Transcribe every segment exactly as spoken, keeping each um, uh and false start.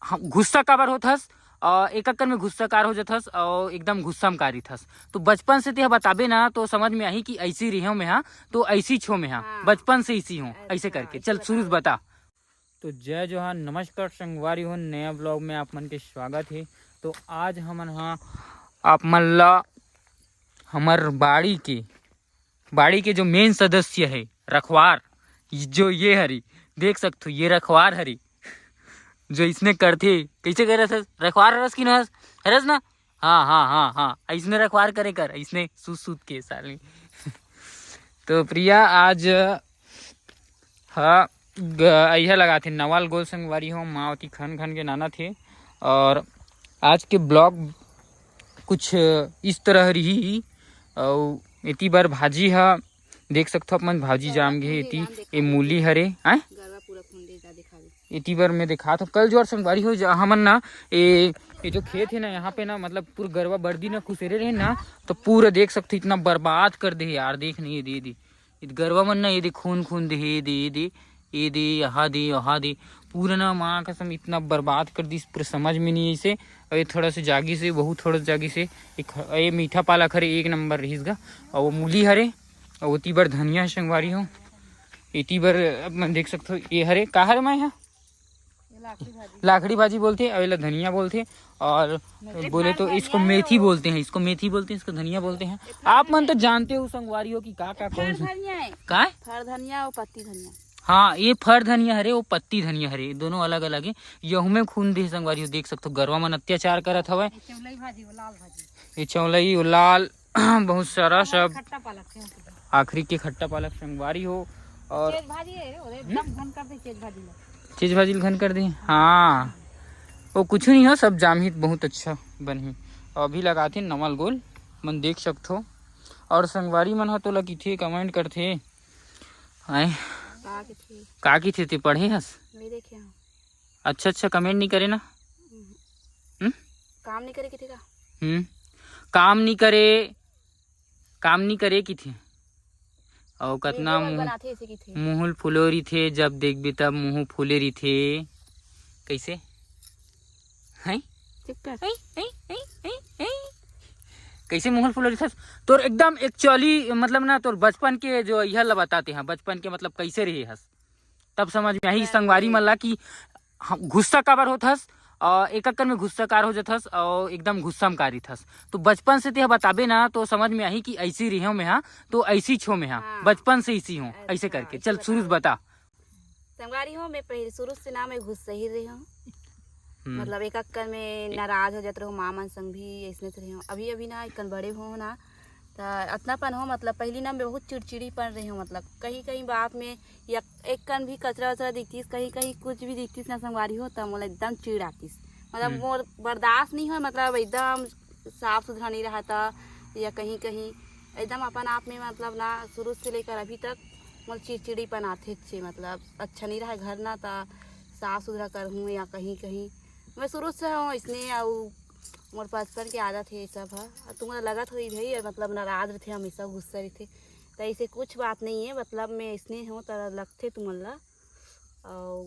गुस्सा काबर होत हस, अ, एकक्कन में गुस्सा कार हो जात हस, अउ एकदम गुस्सा में कार रहिथस। तो बचपन से तेहा बताबे ना, तो समझ में आही कि ऐसी रिहेंव में हा, तो ऐसी छो में हा, हाँ। बचपन से इसी हूँ, अच्छा, ऐसे करके। ऐसे चल, शुरू से बताओ। बता। तो जय जोहार, नमस्कार संगवारी हो, नया ब्लॉग में आप मन के स्वागत है। तो आज हमन हा आप मन ला हमर बाड़ी के, बाड़ी के जो मेन सदस्य है, रखवार, जो ये हरी, देख सकथो, ये रखवार हरी, जो इसने करथे। कैसे करे हस? रखवार हरस कि न हस? हरस ना? हाँ, हाँ, हाँ, हाँ, इसने रखवार करे कर, इसने सूत सूत के साले। तो प्रिया आज हा ग-, अइहा लगाथे नवल गोल संगवारी हो, माँ ओती खन खन के नाना थे। और आज के ब्लॉग कुछ इस तरह रही। अउ एती बर भाजी हा देख सकथो अपन, भाजी जाम गे हे। एती ए मूली हरे, आय? एती बर मैं दिखात हूँ। कल जोर संगवारी हो जा, हमन ना ए, ये जो खेत है ना, यहाँ पे ना, मतलब, पूरा गरवा बर्दी ना खुसेरे रहे ना, तो पूरा देख सकथो, इतना बर्बाद कर दे यार। देख नहीं, ये दे दे, ये गरवा मन ना, ये दे खून खून दे, ये दे, ये दे, ये दे, यहाँ दे, यहाँ दे, पूरा ना माँ कसम इतना बर्बाद कर दिस, पूरा समझ में नहीं ऐसे। अउ ये थोड़ा सा जागी से, बहुत थोड़ा सा जागी से, एक ह-, ये मीठा पालक हरे, एक नंबर रहिस गा। अउ वो मूली हरे, अउ ओती बर धनिया संगवारी हो, एती बर अब मैं देख सकथो, ये हरे, का हरे मैं यहाँ? लाखड़ी भाजी बोलथे, अउ एला धनिया बोलथे, और बोले तो इसको मेथी बोलते हैं, इसको मेथी बोलते हैं, इसको धनिया बोलते हैं। आप मन तो जानते हो संगवारी हो कि का का कौन सा धनिया है। का है? फर धनिया और पत्ती धनिया। हाँ, ये फर धनिया हरे, वो पत्ती धनिया हरे, दोनों अलग अलग है। यहू में खून दे संगवारी हो, देख सकथो गरवा मन अत्याचार करत हवय। ये चौलई भाजी, वो लाल भाजी। ये चौलई, वो लाल, बहुत सारा सब। खट्टा पालक है। आखिरी के खट्टा पालक संगवारी हो। और चेज भाजी है, अरे, एकदम घन कर दे चेज भाजी ला। चेज भाजी घन कर दे, हाँ। वो कुछ नहीं हो, सब जामहित बहुत अच्छा बनही। अभी लगाथे नवल गोल, मन देख सकथो। और संगवारी मन ह तोला किथे, कमेंट करथे। आय। का किथे? का किथे ते पढ़े हस? नहीं देखे हूँ। अच्छा, अच्छा, कमेंट नहीं करे ना? हम्म। हम्म? काम नहीं करे किथे का? हम्म। काम नहीं करे, काम नहीं करे किथे। अउ कतना वीडियो मन मुंह, बनाथे ऐसे किथे। मुंह फुलो रिथे, जब देखबे तब मुंह फुले रिथे। कैसे? हैं? चुप कर। हैं? हैं? हैं? हैं? हैं? कैसे मुंह फुलो रिथस? तोर एकदम एक्चुअली मतलब ना, तोर बचपन के जो यह ला बताते हैं, बचपन के मतलब कैसे रहे हस, तब समझ में आही संगवारी मन ला कि ह-, गुस्सा काबर होत हस, अ, एकक्कन में गुस्सा कार हो जात हस, अउ एकदम गुस्सा में कार रहिथस। तो बचपन से तेहा बताबे ना, तो समझ में आही कि ऐसी रिहेंव में हा, तो ऐसी छो में हा, हाँ। बचपन से इसी हूँ, अच्छा, ऐसे करके। ऐसे चल, शुरू से बताओ। बता। संगवारी हो, मैं पहले शुरू से ना मैं गुस्सा ही रही हूँ। हम्म। मतलब एकक्कन में नाराज हो जात रहो, माँ मन संग भी ऐसने से रही हूँ। अभी, अभी ना एकन बड़े हो ना, त अतना पन हो, मतलब, पहली ना मैं बहुत चिड़चिड़ीपन रही हूँ, मतलब, कहीं, कहीं बात में या एक कन भी कचरा वचरा दिखतिस, कहीं, कहीं कुछ भी दिखतिस ना संगवारी हो, त मोला एकदम चिढ़ आतिस। मतलब, हम्म। मोर बर्दाश्त नहीं हो, मतलब, एकदम साफ सुथरा नहीं रहता या कहीं, कहीं एकदम अपन आप में, मतलब, ना शुरू से लेकर अभी तक मोला चिड़चिड़ीपन आथे, मतलब, अच्छा नहीं रहे घर ना, त साफ सुथरा करहूँ या कहीं, कहीं मैं शुरू से हूँ इसने, अउ मोर बचपन के आदत है ये सब ह। अउ तुमन ल लगत होही भाई, मतलब नाराज रहिथे, हमेशा गुस्सा रहिथे, त ऐसे कुछ बात नहीं है, मतलब मैं इसने हूँ, त लगथे तुमन ला। अउ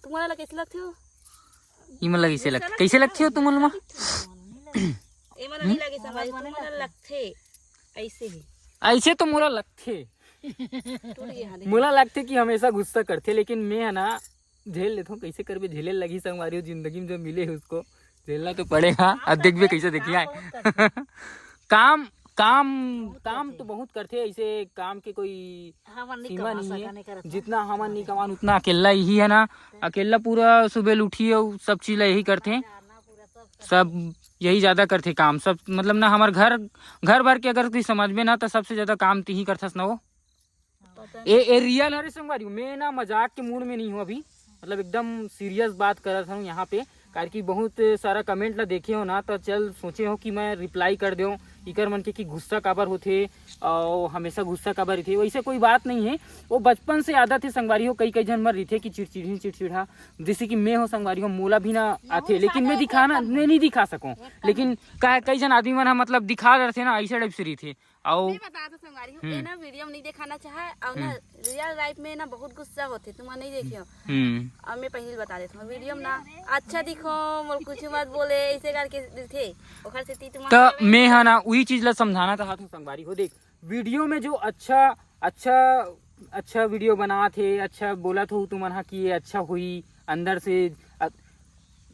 तुमन ला कैसे लगथे हो? इमन ला कैसे लगथे? कैसे लगथे हो तुमन ला? ए मन नहीं लगे समझ, तुमन ला लगथे ऐसे ही। ऐसे तो मोला लगथे। टूट गया, हाँ, देखो। मोला लगथे कि हमेशा गुस्सा करथे, लेकिन मैं है ना, झेल लेथों, कैसे करबे, झेले लगही संगवारी हो, जिंदगी में जो मिले है उसको झेलना तो पड़ेगा। अब देखबे कैसे देखिए। काम, काम, काम तो बहुत करथे, ऐसे काम के कोई सीमा नहीं है। जितना हमन नहीं कमान, उतना अकेला यही है ना, अकेला पूरा सुबह उठिए, सब चीज ला यही करथे, सब यही ज्यादा करथे काम, सब मतलब ना हमार घर, घर भर के अगर कोई समझबे ना, तो सबसे ज्यादा काम तिही करथस ना वो। ए, ए रियल हरे संगवारी, मैं ना मजाक के मूड में नहीं हूँ अभी, मतलब एकदम सीरियस बात करत हूँ यहाँ पे, काहे कि बहुत सारा कमेंट ला देखे हो ना, तो चल सोचे हो कि मैं रिप्लाई कर देव इकर मन के कि गुस्सा काबर होथे और हमेशा गुस्सा काबर रहिथे। वैसे कोई बात नहीं है, वो बचपन से आदत है संगवारी हो, कई कई झन मन रहिथे कि चिड़चिड़ी चिड़चिड़ा, जैसे कि मैं हो संगवारी हो, मोला भी ना आथे, लेकिन मैं दिखाना नहीं, नहीं दिखा सकूँ, लेकिन का कई झन आदमी मन ह मतलब दिखा डरथे ना, ऐसे टाइप से रहिथे। अउ मैं बता दो संगवारी हो, हम्म। ये ना वीडियो में नहीं दिखाना चाहे, और ना हम्म। रियल लाइफ में ना बहुत गुस्सा होथे, तुम नहीं देखे हो। हम्म। अब मैं पहले बता देता हूँ, वीडियो में ना अच्छा दिखो, मोर कुछ मत बोले, ऐसे करके थे। ओकर से ती तुम तो मैं हा ना उही चीज ला समझाना चाहत हूँ संगवारी हो। देख, वीडियो में जो अच्छा अच्छा अच्छा वीडियो बनात हे, अच्छा बोलत हो तुमन हा कि ये अच्छा हुई, अंदर से अ,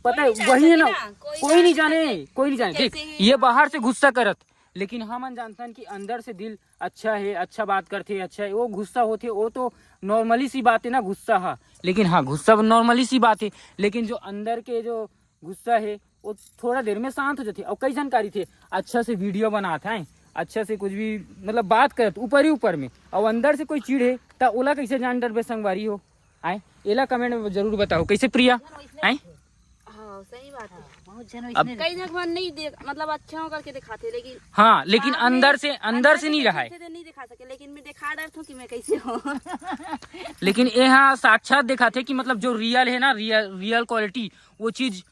पता है वही है ना। कोई नहीं जाने, कोई नहीं जाने। देख, ये बाहर से गुस्सा करत, लेकिन हमन जानथन कि अंदर से दिल अच्छा है, अच्छा बात करथे, अच्छा है। वो गुस्सा होथे, वो तो नॉर्मली सी बात है ना गुस्सा हा। लेकिन हाँ, गुस्सा नॉर्मली सी बात है, लेकिन जो अंदर के जो गुस्सा है वो थोड़ा देर में शांत हो जाथे। और कई जानकारी थे, अच्छा से वीडियो बनात है, अच्छा से कुछ भी मतलब बात करत ऊपर ही ऊपर में, और अंदर से कोई चीड़ है, त ओला कैसे जान डरबे संगवारी हो? आए, एला कमेंट में जरूर बताओ, कैसे प्रिया? आए, हाँ, सही बात है। बहुत जन अब वैसने कई जगह नहीं देख, मतलब अच्छा हो करके दिखाते, लेकिन हाँ, लेकिन बाद में अंदर से, अंदर अंदर से से नहीं कैसे रहा है। थे, नहीं दिखा सके, लेकिन मैं दिखा डरता हूँ कि मैं कैसे हूँ। लेकिन ये हाँ साक्षात दिखाते कि मतलब जो रियल है ना, रियल रियल क्वालिटी, वो चीज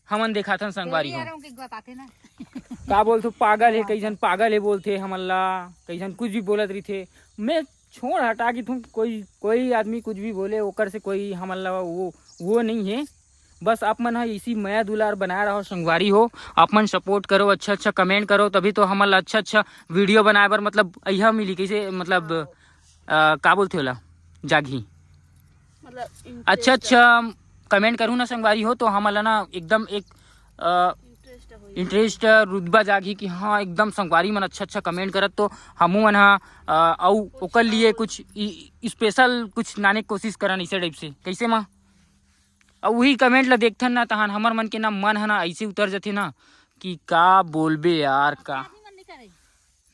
हमन दिखाथन संगवारी हो। यारों के बताते ना। का बोलथो, पागल है, कई झन पागल है बोलथे हमन ला, कई झन कुछ भी बोलत रहिथे। मैं छोड़ हटा कि तुम कोई कोई आदमी कुछ भी बोले, ओकर से कोई हमन ला वो वो नहीं है। बस आप मन ह इसी मया दुलार बनाए रहो संगवारी हो, आप मन सपोर्ट करो, अच्छा अच्छा कमेंट करो, तभी तो हमन ला अच्छा अच्छा वीडियो बनाए बर मतलब अइहा मिली, कैसे मतलब अ, का बोलथे ओला, जागही। मतलब अच्छा अच्छा कमेंट करू ना संगवारी हो, तो हमन ला ना एकदम एक इंटरेस्ट रुतबा जागही कि हाँ एकदम संगवारी मन अच्छा अच्छा कमेंट करत, तो हमू मन हा अ, अउ ओकर लिए कुछ स्पेशल कुछ लाने के कोशिश करन इसे टाइप से। कैसे माँ? अब वही कमेंट ला देखथन ना, तहान हमर मन के ना मन ह ना ऐसे उतर जथे ना कि का बोलबे यार का। आदमी मन नहीं करे।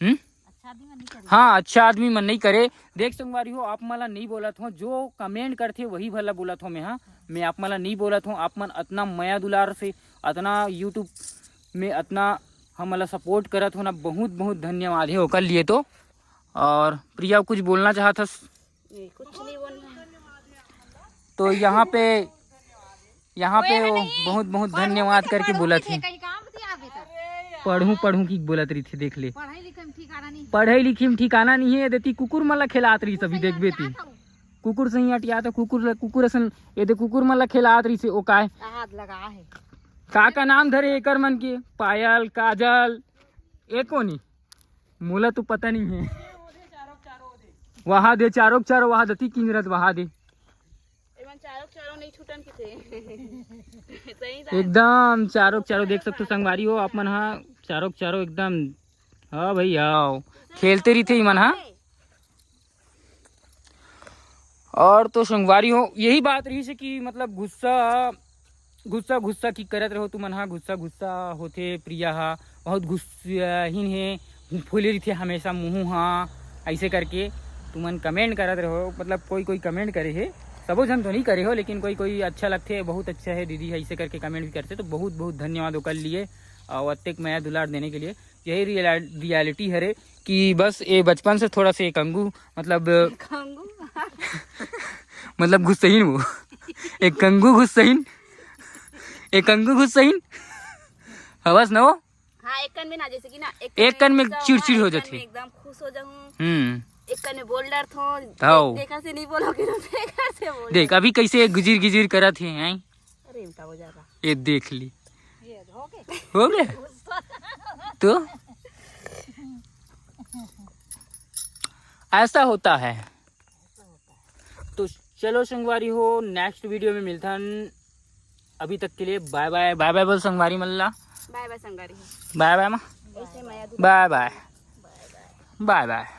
हम्म? अच्छा आदमी मन नहीं करे। हाँ, अच्छा आदमी मन नहीं करे। देख संगवारी हो, आप मन ला नहीं बोलत हो, जो कमेंट करथे वही भला बोलत हो मैं। हाँ, मैं आप मन ला नहीं बोलत हो। आप मन अतना मया दुलार से, अतना यूट्यूब में अतना हमन ला सपोर्ट करत हो ना, बहुत बहुत धन्यवाद है ओकर लिए तो। और प्रिया कुछ बोलना चाहत हस? ये कुछ नहीं बोलना है। तो यहाँ पे यहाँ पे वो बहुत बहुत धन्यवाद करके बोलत हे। कहीं काम दिया बेटा। पढ़ू पढ़ू की बोलत रही थे, देख ले। पढ़ाई लिखे में ठिकाना नहीं। पढ़ाई लिखे में ठिकाना नहीं है। देती कुकुर मन ला खेलात रही सभी, देखबे ती। कुकुर सही अटिया तो कुकुर ला, कुकुर असन ये दे कुकुर मन ला खेलात रही से ओ काय। हाथ लगा है। का का नाम धरे एकर मन के? पायल, काजल, ए कोनी? मोला तो पता नहीं है। वहा दे चारों के चारों, वहा दती किंजरत, वहा दे। एमन चारों के चारों नहीं छूटन किथे। सही बात। एकदम चारों के चारों देख सकते हो संगवारी हो आप मन हा, चारों के चारों एकदम। हाँ भाई आओ, खेलते रहिथे इमन हा। और तो संगवारी हो यही बात रही से कि मतलब गुस्सा गुस्सा गुस्सा की करत रहो तुमन हा, गुस्सा गुस्सा होथे। प्रिया हा बहुत गुस्साहीन हे, फूले रहिथे हमेशा मुँह हा, ऐसे करके तुमन कमेंट करत रहो। मतलब कोई कोई कमेंट करे हे, सबो झन तो नहीं करे हो, लेकिन कोई कोई अच्छा लगथे, बहुत अच्छा है दीदी है, ऐसे करके कमेंट भी करथे, तो बहुत बहुत धन्यवाद ओकर लिए और अतेक मया दुलार देने के लिए। यही रियला-, रियलिटी हरे कि बस ये बचपन से थोड़ा से एक अंगू मतलब कंगू। मतलब गुस्सहीन वो। एक कंगू गुस्सहीन, एक कंगू गुस्सहीन। हवस न वो? हाँ, एक कन में ना, जैसे कि ना, एक एक कन में गुस्सा चिड़चिड़ होगा, हो एक कन जाथे। में एकदम खुश हो जाऊँ। हम्म। एक कन में बोल डरथो। हव। देखा से नहीं बोलोगे तो देखा से बोल देख, डर। अभी कैसे गुजिर गिजिर करत हे, हैं? अरे, इनका हो जाएगा। ये देख ली। ये हो गए। हो गए? तो ऐसा होता है। तो चलो संगवारी हो, नेक्स्ट वीडियो में मिलथन। अभी तक के लिए बाय बाय, बाय बाय बोल संगवारी मन ला। बाय बाय संगवारी हो। बाय बाय माँ। ऐसे मया दुलार। बाय बाय। बाय बाय।